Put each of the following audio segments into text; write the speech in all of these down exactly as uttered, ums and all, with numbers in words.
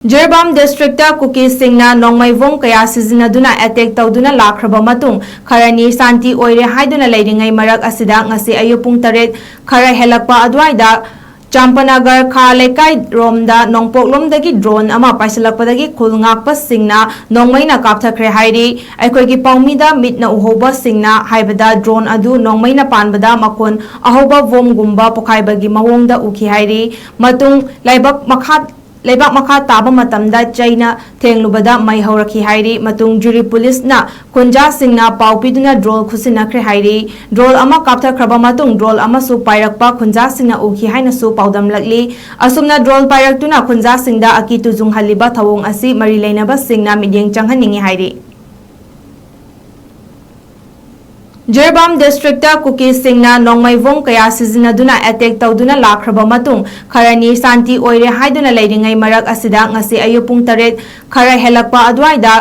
Jiribam district ꯀꯨꯀꯤꯁꯤꯡꯅ ꯅꯣꯡꯃꯩ bomb ꯀꯌꯥ ꯁꯤꯖꯤꯟꯅꯗꯨꯅ ꯑꯦꯇꯦꯛ ꯇꯧꯗꯨꯅ ꯂꯥꯛꯈ꯭ꯔꯕ ꯃꯇꯨꯡ ꯈꯔꯅꯤ ꯁꯥꯟꯇꯤ ꯑꯣꯏꯔꯦ ꯍꯥꯏꯗꯨꯅ ꯂꯩꯔꯤꯉꯩ ꯃꯔꯛ ꯑꯁꯤꯗ ꯉꯁꯤ ꯑꯌꯨꯛ ꯄꯨꯡ ꯇꯔꯦꯠ ꯈꯔ ꯍꯦꯜꯂꯛꯄ ꯑꯗꯨꯋꯥꯏꯗ ꯆꯥꯝꯄꯅꯒꯔ ꯈꯥ ꯂꯩꯀꯥꯏꯔꯣꯝꯗ ꯅꯣꯡꯄꯣꯛꯂꯣꯝꯗꯒꯤ ꯗ꯭ꯔꯣꯟ ꯑꯃ ꯄꯥꯏꯁꯤꯜꯂꯛꯄꯗꯒꯤ ꯈꯨꯜ ꯉꯥꯛꯄꯁꯤꯡꯅ ꯅꯣꯡꯃꯩꯅ ꯀꯥꯞꯊꯈ꯭ꯔꯦ ꯍꯥꯏꯔꯤ꯫ ꯑꯩꯈꯣꯏꯒꯤ ꯄꯥꯎꯃꯤꯗ ꯃꯤꯠꯅ ꯎꯍꯧꯕꯁꯤꯡꯅ ꯍꯥꯏꯕꯗ ꯗ꯭ꯔꯣꯟ ꯑꯗꯨ ꯅꯣꯡꯃꯩꯅ ꯄꯥꯟꯕꯗ ꯃꯈꯣꯟ ꯑꯍꯧꯕ ꯕꯣꯝꯒꯨꯝꯕ ꯄꯣꯈꯥꯏꯕꯒꯤ ꯃꯑꯣꯡꯗ ꯎꯈꯤ ꯍꯥꯏꯔꯤ꯫ ꯃꯇꯨꯡ ꯂꯩꯕꯥꯛ ꯃꯈꯥ ꯂꯩꯕꯥꯛ ꯃꯈꯥ ꯇꯥꯕ ꯃꯇꯝꯗ ꯆꯩꯅ ꯊꯦꯡꯂꯨꯕꯗ ꯃꯩ ꯍꯧꯔꯛꯈꯤ ꯍꯥꯏꯔꯤ꯫ ꯃꯇꯨꯡ ꯖꯤꯔꯤ ꯄꯨꯂꯤꯁꯅ ꯈꯨꯟꯖꯥꯁꯤꯡꯅ ꯄꯥꯎ ꯄꯤꯗꯨꯅ ꯗ꯭ꯔꯣꯟ ꯈꯨꯠꯁꯤꯟꯅꯈ꯭ꯔꯦ ꯍꯥꯏꯔꯤ꯫ ꯗ꯭ꯔꯣꯟ ꯑꯃ ꯀꯥꯞꯊꯈ꯭ꯔꯕ ꯃꯇꯨꯡ ꯗ꯭ꯔꯣꯟ ꯑꯃꯁꯨ ꯄꯥꯏꯔꯛꯄ ꯈꯨꯟꯖꯥꯁꯤꯡꯅ ꯎꯈꯤ ꯍꯥꯏꯅꯁꯨ ꯄꯥꯎꯗꯝꯂꯛꯂꯤ꯫ ꯑꯁꯨꯝꯅ ꯗ꯭ꯔꯣꯟ ꯄꯥꯏꯔꯛꯇꯨꯅ ꯈꯨꯟꯖꯥꯁꯤꯡꯗ ꯑꯀꯤ ꯇꯨꯖꯨꯡꯍꯜꯂꯤꯕ ꯊꯧꯑꯣꯡ ꯑꯁꯤ ꯃꯔꯤ ꯂꯩꯅꯕꯁꯤꯡꯅ ꯃꯤꯠꯌꯦꯡ ꯆꯪꯍꯟꯅꯤꯡꯏ ꯍꯥꯏꯔꯤ꯫ ꯖꯤꯔꯤꯕꯥꯝ ꯗꯤꯁꯇ꯭ꯔꯤꯛꯇ ꯀꯨꯀꯤꯁꯤꯡꯅ ꯅꯣꯡꯃꯩ ꯕꯣꯝ ꯀꯌꯥ ꯁꯤꯖꯤꯟꯅꯗꯨꯅ ꯑꯦꯇꯦꯛ ꯇꯧꯗꯨꯅ ꯂꯥꯛꯈ꯭ꯔꯕ ꯃꯇꯨꯡ ꯈꯔꯅꯤ ꯁꯥꯟꯇꯤ ꯑꯣꯏꯔꯦ ꯍꯥꯏꯗꯨꯅ ꯂꯩꯔꯤꯉꯩ ꯃꯔꯛ ꯑꯁꯤꯗ ꯉꯁꯤ ꯑꯌꯨꯛ ꯄꯨꯡ ꯇꯔꯦꯠ ꯈꯔ ꯍꯦꯜꯂꯛꯄ ꯑꯗꯨꯋꯥꯏꯗ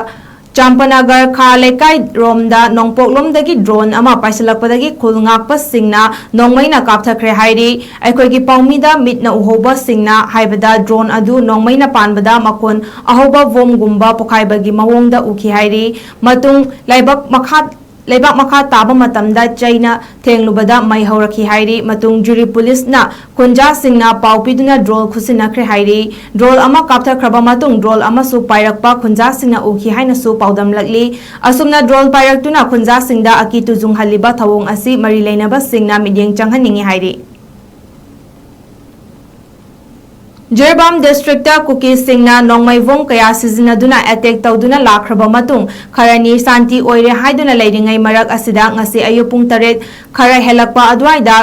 ꯆꯥꯝꯄꯅꯒꯔ ꯈꯥ ꯂꯩꯀꯥꯏꯔꯣꯝꯗ ꯅꯣꯡꯄꯣꯛꯂꯣꯝꯗꯒꯤ ꯗ꯭ꯔꯣꯟ ꯑꯃ ꯄꯥꯏꯁꯤꯜꯂꯛꯄꯗꯒꯤ ꯈꯨꯜ ꯉꯥꯛꯄꯁꯤꯡꯅ ꯅꯣꯡꯃꯩꯅ ꯀꯥꯞꯊꯈ꯭ꯔꯦ ꯍꯥꯏꯔꯤ꯫ ꯑꯩꯈꯣꯏꯒꯤ ꯄꯥꯎꯃꯤꯗ ꯃꯤꯠꯅ ꯎꯍꯧꯕꯁꯤꯡꯅ ꯍꯥꯏꯕꯗ ꯗ꯭ꯔꯣꯟ ꯑꯗꯨ ꯅꯣꯡꯃꯩꯅ ꯄꯥꯟꯕꯗ ꯃꯈꯣꯟ ꯑꯍꯧꯕ ꯕꯣꯝꯒꯨꯝꯕ ꯄꯣꯈꯥꯏꯕꯒꯤ ꯃꯑꯣꯡꯗ ꯎꯈꯤ ꯍꯥꯏꯔꯤ꯫ ꯃꯇꯨꯡ ꯂꯩꯕꯥꯛ ꯃꯈꯥ ꯂꯩꯕꯥꯛ ꯃꯈꯥ ꯇꯥꯕ ꯃꯇꯝꯗ ꯆꯩꯅ ꯊꯦꯡꯂꯨꯕꯗ ꯃꯩ ꯍꯧꯔꯛꯈꯤ ꯍꯥꯏꯔꯤ꯫ ꯃꯇꯨꯡ ꯖꯤꯔꯤ ꯄꯨꯂꯤꯁꯅ ꯈꯨꯟꯖꯥꯁꯤꯡꯅ ꯄꯥꯎ ꯄꯤꯗꯨꯅ ꯗ꯭ꯔꯣꯟ ꯈꯨꯠꯁꯤꯟꯅꯈ꯭ꯔꯦ ꯍꯥꯏꯔꯤ꯫ ꯗ꯭ꯔꯣꯟ ꯑꯃ ꯀꯥꯞꯊꯈ꯭ꯔꯕ ꯃꯇꯨꯡ ꯗ꯭ꯔꯣꯟ ꯑꯃꯁꯨ ꯄꯥꯏꯔꯛꯄ ꯈꯨꯟꯖꯥꯁꯤꯡꯅ ꯎꯈꯤ ꯍꯥꯏꯅꯁꯨ ꯄꯥꯎꯗꯝꯂꯛꯂꯤ꯫ ꯑꯁꯨꯝꯅ ꯗ꯭ꯔꯣꯟ ꯄꯥꯏꯔꯛꯇꯨꯅ ꯈꯨꯟꯖꯥꯁꯤꯡꯗ ꯑꯀꯤ ꯇꯨꯖꯨꯡꯍꯜꯂꯤꯕ ꯊꯧꯑꯣꯡ ꯑꯁꯤ ꯃꯔꯤ ꯂꯩꯅꯕꯁꯤꯡꯅ ꯃꯤꯠꯌꯦꯡ ꯆꯪꯍꯟꯅꯤꯡꯏ ꯍꯥꯏꯔꯤ꯫ ꯖꯤꯔꯤꯕꯥꯝ ꯗꯤꯁꯇ꯭ꯔꯤꯛꯇ ꯀꯨꯀꯤꯁꯤꯡꯅ ꯅꯣꯡꯃꯩ ꯕꯣꯝ ꯀꯌꯥ ꯁꯤꯖꯤꯟꯅꯗꯨꯅ ꯑꯦꯇꯦꯛ ꯇꯧꯗꯨꯅ ꯂꯥꯛꯈ꯭ꯔꯕ ꯃꯇꯨꯡ ꯈꯔꯅꯤ ꯁꯥꯟꯇꯤ ꯑꯣꯏꯔꯦ ꯍꯥꯏꯗꯨꯅ ꯂꯩꯔꯤꯉꯩ ꯃꯔꯛ ꯑꯁꯤꯗ ꯉꯁꯤ ꯑꯌꯨꯛ ꯄꯨꯡ ꯇꯔꯦꯠ ꯈꯔ ꯍꯦꯜꯂꯛꯄ ꯑꯗꯨꯋꯥꯏꯗ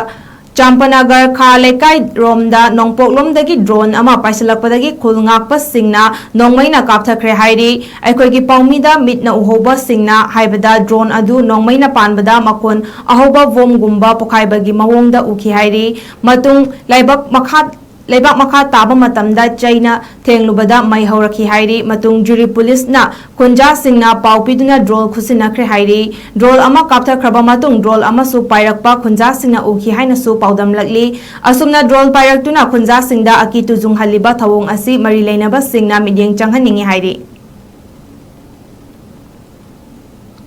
ꯆꯥꯝꯄꯅꯒꯔ ꯈꯥ ꯂꯩꯀꯥꯏꯔꯣꯝꯗ ꯅꯣꯡꯄꯣꯛꯂꯣꯝꯗꯒꯤ ꯗ꯭ꯔꯣꯟ ꯑꯃ ꯄꯥꯏꯁꯤꯜꯂꯛꯄꯗꯒꯤ ꯈꯨꯜ ꯉꯥꯛꯄꯁꯤꯡꯅ ꯅꯣꯡꯃꯩꯅ ꯀꯥꯞꯊꯈ꯭ꯔꯦ ꯍꯥꯏꯔꯤ꯫ ꯑꯩꯈꯣꯏꯒꯤ ꯄꯥꯎꯃꯤꯗ ꯃꯤꯠꯅ ꯎꯍꯧꯕꯁꯤꯡꯅ ꯍꯥꯏꯕꯗ ꯗ꯭ꯔꯣꯟ ꯑꯗꯨ ꯅꯣꯡꯃꯩꯅ ꯄꯥꯟꯕꯗ ꯃꯈꯣꯟ ꯑꯍꯧꯕ ꯕꯣꯝꯒꯨꯝꯕ ꯄꯣꯈꯥꯏꯕꯒꯤ ꯃꯑꯣꯡꯗ ꯎꯈꯤ ꯍꯥꯏꯔꯤ꯫ ꯃꯇꯨꯡ ꯂꯩꯕꯥꯛ ꯃꯈꯥ ꯂꯩꯕꯥꯛ ꯃꯈꯥ ꯇꯥꯕ ꯃꯇꯝꯗ ꯆꯩꯅ ꯊꯦꯡꯂꯨꯕꯗ ꯃꯩ ꯍꯧꯔꯛꯈꯤ ꯍꯥꯏꯔꯤ꯫ ꯃꯇꯨꯡ ꯖꯨꯔꯤ ꯄꯨꯂꯤꯁꯅ ꯈꯨꯟꯖꯥꯁꯤꯡꯅ ꯄꯥꯎ ꯄꯤꯗꯨꯅ ꯗ꯭ꯔꯣꯟ ꯈꯨꯠꯁꯤꯟꯅꯈ꯭ꯔꯦ ꯍꯥꯏꯔꯤ꯫ ꯗ꯭ꯔꯣꯟ ꯑꯃ ꯀꯥꯞꯊꯈ꯭ꯔꯕ ꯃꯇꯨꯡ ꯗ꯭ꯔꯣꯟ ꯑꯃꯁꯨ ꯄꯥꯏꯔꯛꯄ ꯈꯨꯟꯖꯥꯁꯤꯡꯅ ꯎꯈꯤ ꯍꯥꯏꯅꯁꯨ ꯄꯥꯎꯗꯝꯂꯛꯂꯤ꯫ ꯑꯁꯨꯝꯅ ꯗ꯭ꯔꯣꯟ ꯄꯥꯏꯔꯛꯇꯨꯅ ꯈꯨꯟꯖꯥꯁꯤꯡꯗ ꯑꯀꯤ ꯇꯨꯖꯨꯡꯍꯜꯂꯤꯕ ꯊꯧꯑꯣꯡ ꯑꯁꯤ ꯃꯔꯤ ꯂꯩꯅꯕꯁꯤꯡꯅ ꯃꯤꯠꯌꯦꯡ ꯆꯪꯍꯟꯅꯤꯡꯏ ꯍꯥꯏꯔꯤ꯫